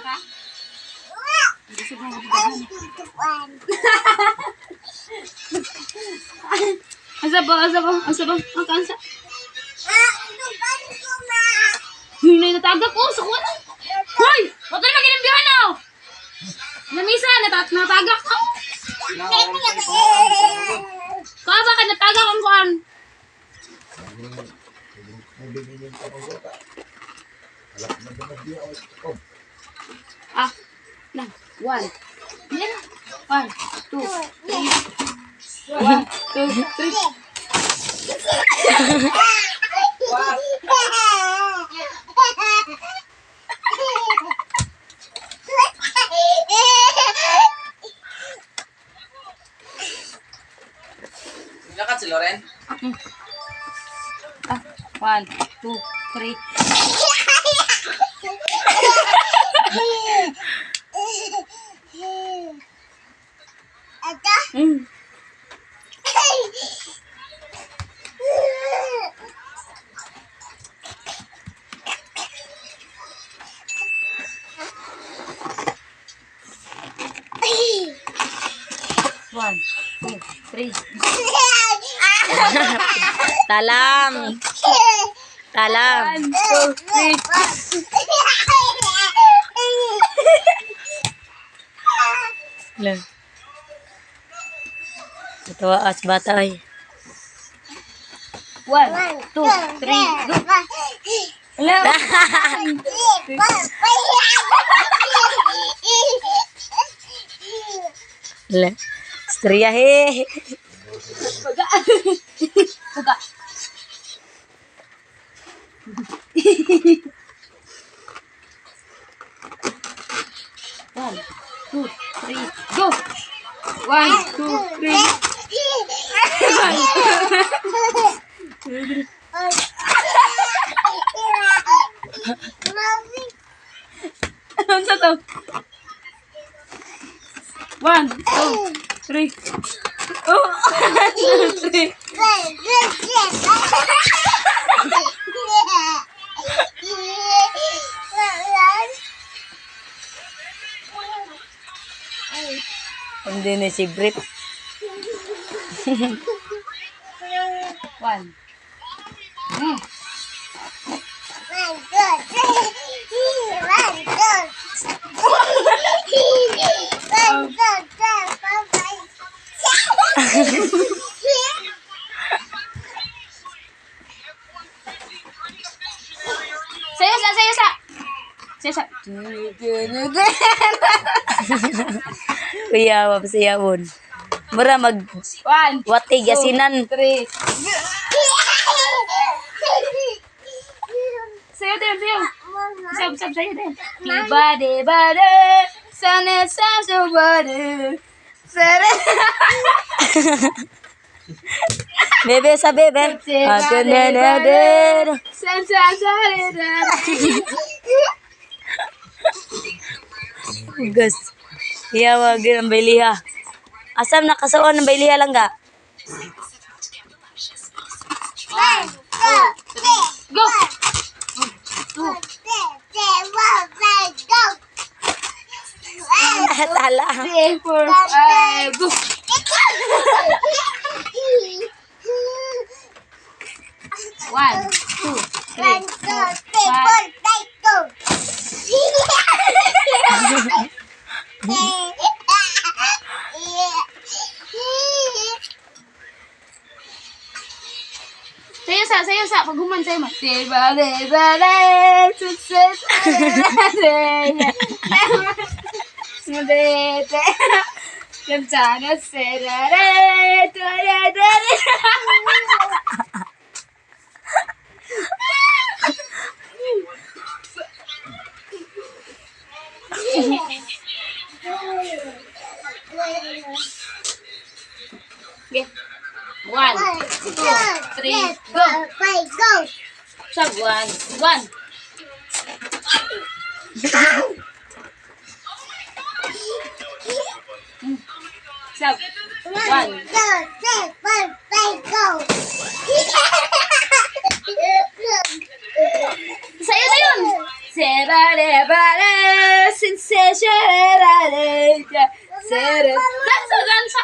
ka? Busog mo kapag. Asa ba? Asa ba? Asa ba? Ang kansa. Hinay natagak oh, sa kuwan. Hoy! Wag ka na maginambihan oh! Lamisa, natagak ka. Kuha ba ka natagak ang kuwan? Ah, na, one. Yan. One, two, three. One, two, three. Nilakad si Loren? Ah, one, two, three. One, two, three. Talang. Talang. One, two, three. Lang. Natawa as bata ay. One, two, three, go. Hello. La. Estrella he. Baga. Baga. One, two, three, go. One, two, three. Ano sa to? One, two, three. Oh, one, two, three. Hindi na si Brit. One. Sayo sa, sayo sa. Sayo sa. Kuya, mapasayawon. Mura mag One, watig asinan. three. Sayo din, sayo. Sab, sab, sayo din. Body, body. Sana, sa, so, body. Sara. Bebe sa bebe. Ah, na, na, na. Sa, sa, sa, sa. Gas. Iya, wag ang bayliha. Asam nakasuon ng bayliha lang ga. Go! Tala. Three, four, five, go! One, two, three, four, five. Sayo sa, sayo sa. Pag human, sayo ma. Diba, diba, diba, success. Mudete. Lamsana, serare, tuare, tuare. Okay. One, two, three, go. Sa one, one. Sa one. Sa'yo na yun! Sebare bare sin. Sere. Dansa, dansa.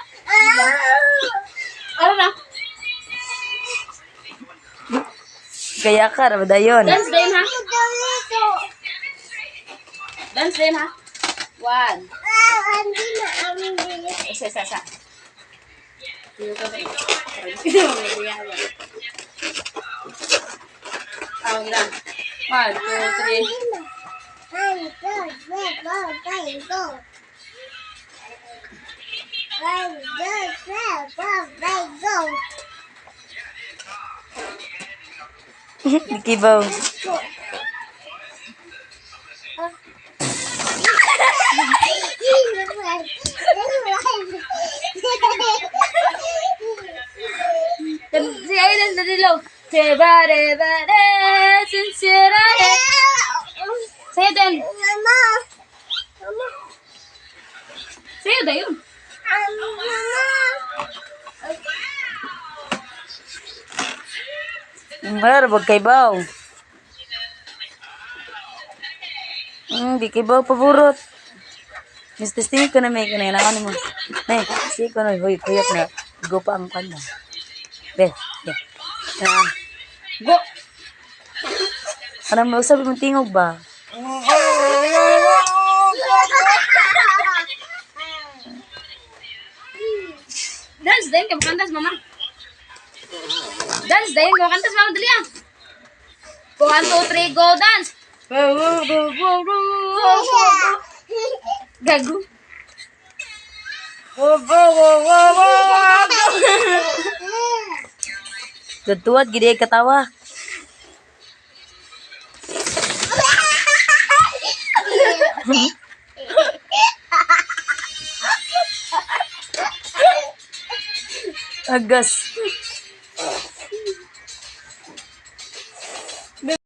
Ano na? Kaya ka, rabada yun. Dance din ha. Dance din ha. One. Isa, isa, isa. Ah, lang. One, two, three. Kibaw. Si Aidan na dilaw. Tebare bare sincere. Sa'yo din. Sa'yo da yun. Wala rabag kay baw. Di kay baw paburot. Mr. Steve ko na may kanina ano mo. Nay, si ko na hoy kuyok na. Go pa ang kan mo. Be, yeah. Ah, Go. ano mo sabi mo tingog ba? Dance din. Kamukantas, mama. Dance din. Kamukantas, mama. Dali ah. One, two, three, go dance. Gago. Tuwad gid ay katawa. Agas.